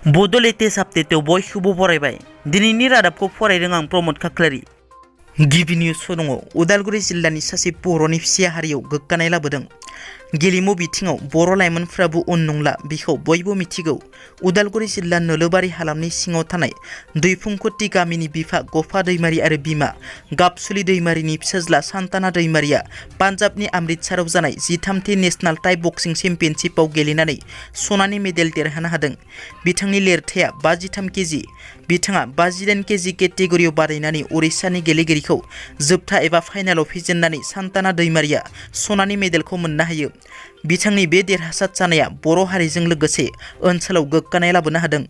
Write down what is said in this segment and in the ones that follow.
बड' लेटेस्ट आपडेटआव बयखौबो बरायबाय। दिनैनि रादाबखौ फरायदों आं प्रमद खाख्लारि। गिबि निउस दङ। उदालगुरि जिल्लानि सासे बर'नि फिसा हारियाव गोग्गानाय लाबोदों। गेलेमु बिथिङाव बर' लाइमोनफ्राबो उन नंला, बेखौ बयबो मिथिगौ। उदालगुरि जिल्ला नोलोबारि हालामनि सिङाव थानाय दैफुंखुथि गामिनि बिफा गफा दैमारि आरो बिमा गाबसुलि दैमारिनि फिसाज्ला सान्ताना दैमारिया पान्जाबनि अमृतसराव जानाय 13थि नेशनेल टाइ बक्सिं चेम्पियनशिपआव गेलेनानै सनानि मेडेल देरहानो हादों। बिथांनि लिरथाया 53 केजि। बिथाङा 58 केजि केटेगरियाव बादायनानै उरिष्यानि गेलेगिरिखौ जोबथा एबा फाइनालाव फेजेननानै सान्ताना दैमारिया सनानि मेडेलखौ मोननो हायो। बिथांनि बे देरहासार जानाया बर' हारिजों लोगोसे ओनसोलाव गोग्गानाय लाबोनो हादों।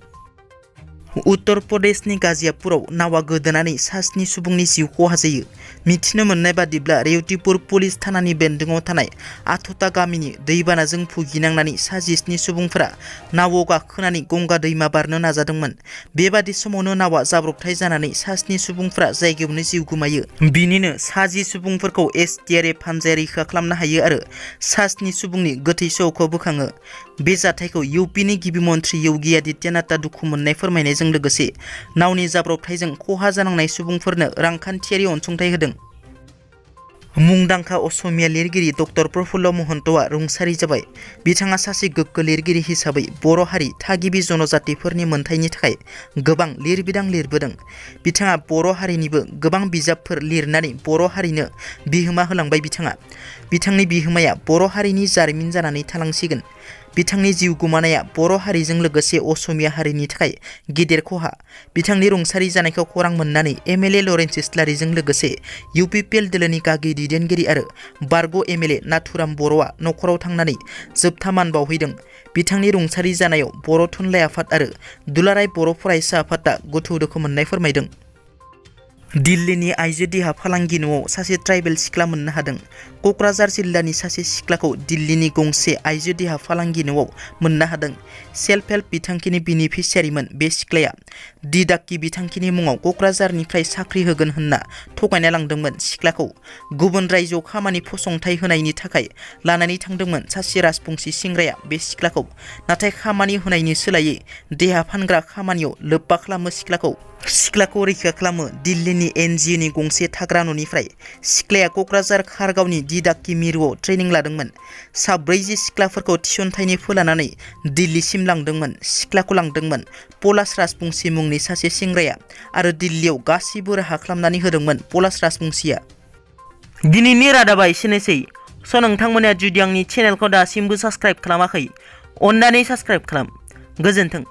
उत्तर प्रदेशनि गाजियापुराव नावा गोदोनानै सा-7 सुबुंनि जिउ खहा जायो। मिथिनो मोननाय बादिब्ला रेवतीपुर पुलिस थानानि बेन्दोङाव थानाय आथता गामिनि दैबानाजों भुगिनांनानै सा-17 सुबुंफोरा नावआव गाखोनानै गंगा दैमा बारनो नाजादोंमोन। बेबादि समावनो नावा जाब्रबथाय जानानै सा-7 सुबुंफोरा जायगायावनो जिउ गोमायो। बिनिनो सा-10 सुबुंफोरखौ एसडीआरएफ हानजाया रैखा खालामनो हायो आरो सा-7 सुबुंनि गोथै सह'खौ बोखाङो। बे जाथायखौ इउपिनि गिबि मन्थ्रि योगी आदित्यनाथआ दुखु मोननाय फोरमायनायजों लोगोसे नावनि जाब्रबथायजों खहा जानांनाय सुबुंफोरनो रांखान्थियारि अनसुंथाइ होदों। मुंदांखा असमिया लिरगिरि डक्टर प्रफुल्ल महन्तआ रुंसारि जाबाय। बिथाङा सासे गोग्गो लिरगिरि हिसाबै बर' हारि थागिबि जनजातिफोरनि मोनथायनि थाखाय गोबां लिरबिदां लिरबोदों। बिथाङा बर' हारिनिबो गोबां बिजाबफोर लिरनानै बर' हारिनो बिहोमा होलांबाय। बिथांनि बिहोमाया बर' हारिनि जारिमिन जानानै थालांसिगोन। बिथांनि जिउ गोमानाया बर' हारिजों लोगोसे असमिया हारिनि थाखाय गेदेर खहा। बिथांनि रुंसारि जानायखौ खौरां मोननानै एमएलए लरेन्स इस्लारिजों लोगोसे इउपिपिएल दोलोनि गागि दैदेनगिरि आरो बारग' एमएलए नाथुराम बर'आ नखराव थांनानै जोबथा मान बावहैदों। बिथांनि रुंसारि जानायाव बर' थुनलाइ आफाद आरो दुलाराय बर' फरायसा आफादआ गोथौ दुखु मोननाय फोरमायदों। दिल्लीनि आइजो देहा फालांगि न'आव सासे ट्राइबेल सिख्ला मोननो हादों। क'क्राझार जिल्लानि सासे सिख्लाखौ दिल्लीनि गंसे आइजो देहा फालांगि न'आव मोननो हादों। सेल्फ हेल्प बिथांखिनि बेनिफिसियारिमोन बे सिख्लाया। दिदाक्कि बिथांखिनि मुङाव क'क्राझारनिफ्राय साख्रि होगोन होनना थगायना लांदोंमोन। सिख्लाखौ गुबुन रायजोआव खामानि फसंथाय होनायनि थाखाय लानानै थांदोंमोन सासे राजबंसि सेंग्राया बे सिख्लाखौ। नाथाय खामानि होनायनि सोलायै देहा फानग्रा खामानियाव लोब्बा खालामो सिख्लाखौ रैखा खालामो दिल्लीनि एनजिअनि गंसे थाग्रा न'निफ्राय। सिख्लाया क'क्राझार खारगावनि दिदाक्कि मिरुआव ट्रेनिं लादोंमोन। सा 40 सिख्लाफोरखौ थिसनथाइनि फोलानानै दिल्लीसिम लांदोंमोन। सिख्लाखौ लांदोंमोन पलाश राजबंसि मुंनि सासे सेंग्राया आरो दिल्लीयाव गासैबो राहा खालामनानै होदोंमोन पलाश राजबंसिया। दिनैनि रादाबा एसेनोसै। नोंथांमोना जुदि आंनि चेनेलखौ दासिमबो साबस्क्राइब खालामाखै, अन्नानै साबस्क्राइब खालाम। गोजोन्थों।